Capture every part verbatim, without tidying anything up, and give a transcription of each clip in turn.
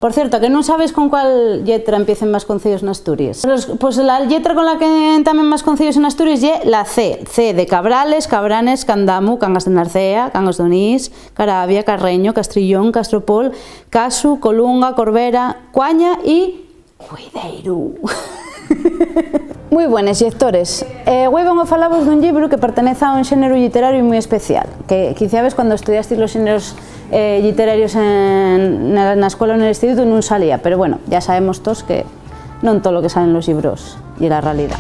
Por cierto, ¿a que nun sabes con cuál lletra empiecen Vasconcíos n'Asturies? Los, pues la lletra con la que entamen Vasconcíos n'Asturies ye la C, C de Cabrales, Cabranes, Candamu, Cangas de Narcea, Cangas d'Onís, Carabia, Carreño, Castrillón, Castropol, Casu, Colunga, Corbera, Cuaña y Cuideiru. Mui buenes, llectores. Eh, güei vengo a falavos d'un llibru que pertenez a un xéneru lliterariu mui especial, que quiciabes cuando estudiastis los xéneros, eh, lliterarios en, na, na escuela o nel institutu nun salía, pero bueno, ya sabemos toos que non todo lo que sale en los llibros ye la realidá.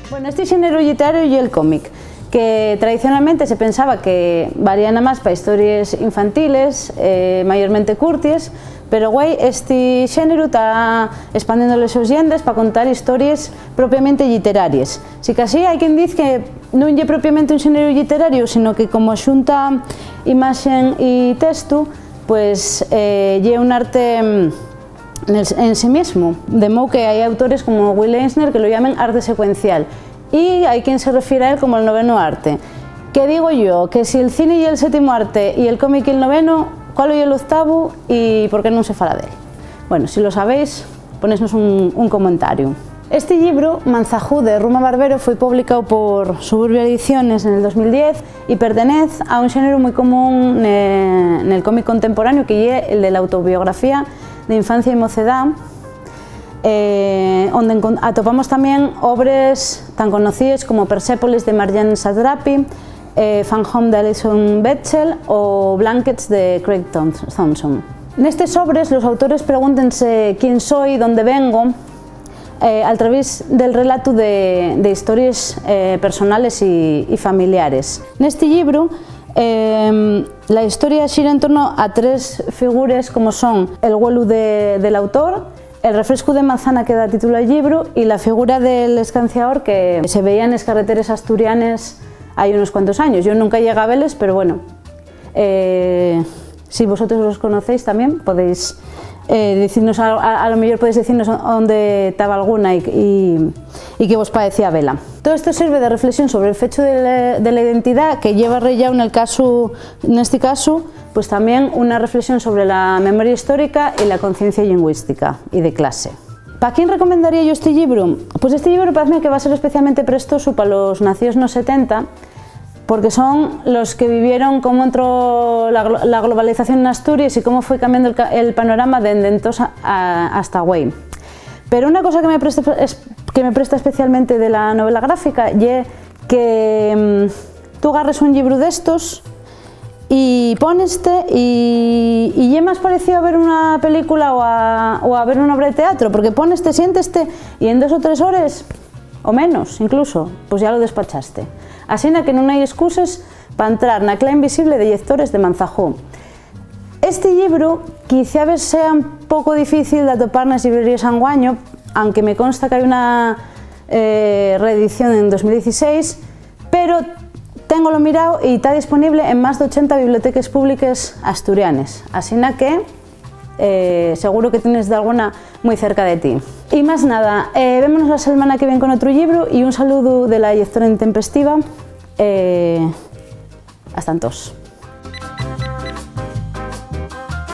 Bueno, este xéneru lliterariu ye el cómic, que tradicionalmente se pensaba que valía namás pa histories infantiles, eh, mayormente curties, pero güei esti xéneru ta espandiendo les sos llendes pa contar histories propiamente lliteraries. Sicasí, hai quien diz que nun ye propiamente un xéneru lliterariu, sino que como xunta imaxen y textu, pues, eh, ye un arte, mm, nel, en sí mismu. De mou que hai autores como Will Eisner que lo llamen arte secuencial, y hai quien se refiere a él como el noveno arte. ¿Qué digo yo? Que si el cine ye el séptimu arte y el cómic el noveno, ¿cuál ye l'octavu y por qué nun se fala d'él? Bueno, si lo sabéis, ponesnos un, un comentariu. Esti llibru, Manzahú, de Ruma Barbero, foi publicáu por Suburbia Ediciones nel dos mil diez y pertenez a un xéneru mui común ne-, nel cómic contemporáneu, que ye el de la autobiografía de infancia y mocedá, eh, onde encon-, atopamos tamién obres tan conocíes como Persepolis, de Marjane Satrapi, eh, Fan Home, de Alison Bechdel, o Blankets, de Craig Thom-, Thompson. Nestes obres, los autores pregúntense quién soi, dónde vengo, eh, al través del relatu de, de histories, eh, personales y, y familiares. Nesti llibru, em, la historia xira en torno a tres figures, como son el güelu de, del autor, el refrescu de mazana que da título al llibru y la figura del escanciador que se veía nes carreteres asturianes hai unos cuantos años. Yo nunca llegué a veles, pero bueno, eh, si vosotros los conocéis también, podéis, eh, dicirnos, a, a, a lo mellor podéis dicirnos dónde taba alguna y, y, y qué vos paecía vela. Todo esto sirve de reflexión sobre el fechu de la, de la identidá, que lleva reyao nel casu, nesti casu, pues tamién una reflexión sobre la memoria histórica y la conciencia lingüística y de clase. ¿Pa quién recomendaría yo esti llibru? Pues esti llibru paezme que va ser especialmente prestosu pa los nacíos nos setenta, porque son los que vivieron cómo entró la glo-, la globalización en Asturies y cómo foi cambiando el ca-, el panorama dende entós a, a, hasta güei. Pero una cosa que me presta, es-, que me presta especialmente de la novela gráfica ye que, mm, tú garres un llibru d'estos y póneste y, y ye más parecío a ver una película o a, o a ver una obra de teatro, porque póneste, siénteste y en dos o tres hores, o menos incluso, pues ya lo despachaste. Asina que nun hai excuses pa entrar na cla invisible de llectores de Manzahú. Esti llibru quiciabes sea un poco difícil d'atopar nes llibreríes anguaño, anque me consta qu'hai una, eh, reedición en dos mil dieciséis, pero téngolo mirao y ta disponible en más d'ochenta biblioteques públiques asturianes, asina que, eh, seguro que tienes dalguna mui cerca de ti. Y más nada, eh, vémonos la selmana que vien con otru llibru y un saludu de la llectora intempestiva. Eh, hasta entós.